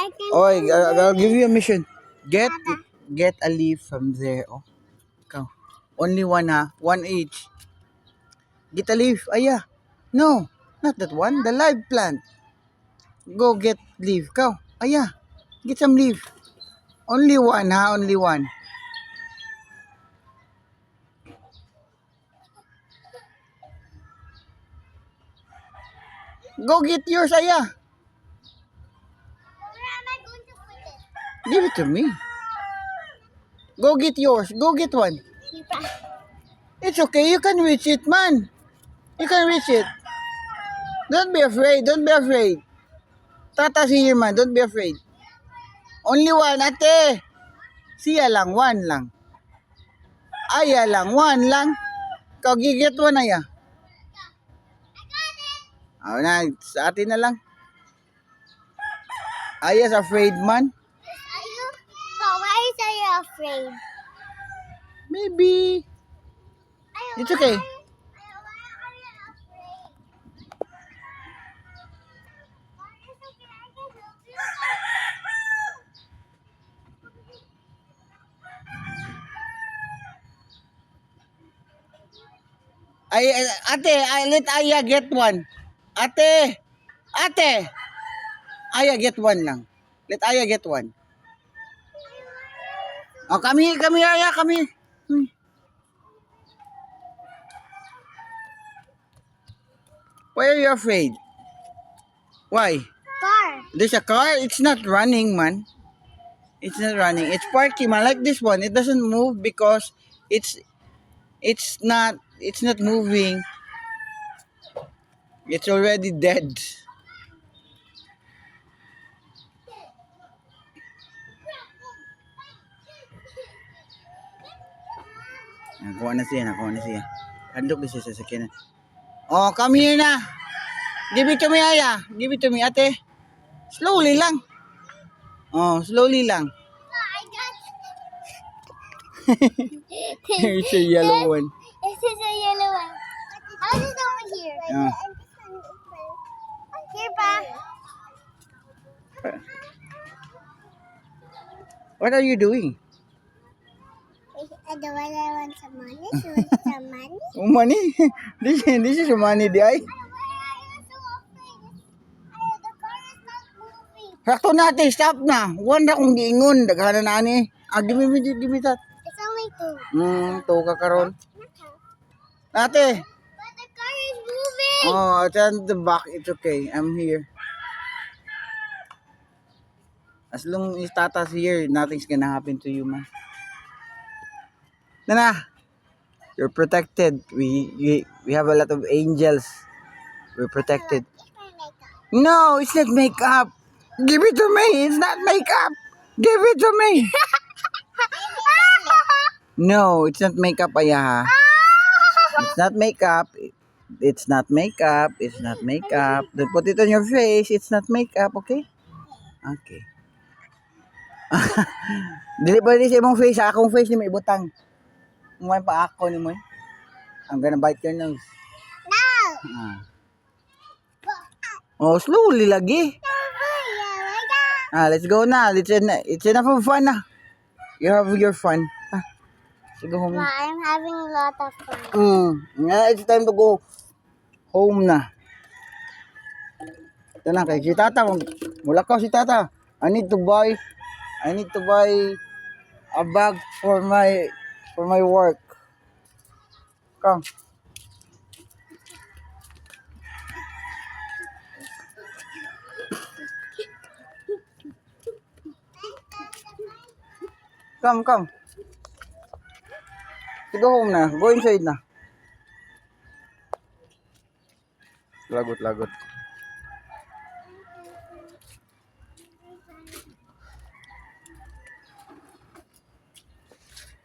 I can Oy, go I'll there. give you a mission. Get a leaf from there. Oh, go. Only one, ha? One each. Get a leaf. Aya. No, not that one. The live plant. Go get leaf. Go. Aya. Get some leaf. Only one, ha? Only one. Go get yours, Aya. Where am I going to put it? Give it to me. Go get yours. Go get one. It's okay. You can reach it, man. You can reach it. Don't be afraid. Don't be afraid. Tata's here, man. Don't be afraid. Only one, ate. Siya lang, one lang. Aya lang, one lang. Ikaw, get one, Aya. Oh, na, sa atin na lang. Aya's afraid, man. Are you? But why is you afraid? Maybe. It's okay. Why are you afraid? It's okay. I can help you. Ay, ay, ate, ay, let Aya get one. Ate, ate. Aya get one lang. Let Aya get one. Oh, kami, kami, Aya, kami. Why are you afraid? Why? Car. There's a car. It's not running, man. It's not running. It's parking, man. Like this one. It doesn't move because it's not moving. It's already dead. Nakuha na siya, nakuha na siya. Hadlok na siya sa sakyanan. Oh, come here na. Give it to me, Aya. Give it to me, ate. Slowly lang. Oh, slowly lang. I got. Here's a yellow one. This is a yellow one. How's it over here? Yeah. Here, pa. What are you doing? I don't want some money. You want some money? Oh, money? This is money, di ay. Why are you so afraid? The car is not moving. Sakto natin, stop na. Wala kong giingon. Daghanan na ani. Ah, give me, give me that. It's only two. To ka karon. Ate. But the car is moving. Oh, it's on the back. It's okay. I'm here. As long as Tata's here, nothing's gonna happen to you, man. Nana, you're protected. We have a lot of angels. We're protected. It's my makeup. No, it's not makeup. Give it to me. It's not makeup. Give it to me. No, it's not makeup, Aya. It's not makeup. It's not makeup. It's not makeup. Don't put it on your face. It's not makeup, okay? Okay. Dili pa sa imong face, sa akong face nimo ibutang. Mo pa ako nimo. Eh. I'm gonna bite your nose. No. Ah. Oh, slowly lagi. Ah, let's go na. It's enough of fun na. You have your fun. Ah, let's go home. Ma, I'm having a lot of fun. Yeah, it's time to go home na. Ito na, kay si Tata. Mula ka si Tata. I need to buy a bag for my work. Come. Come, come. To go home na. Go inside na. Lagot, lagot.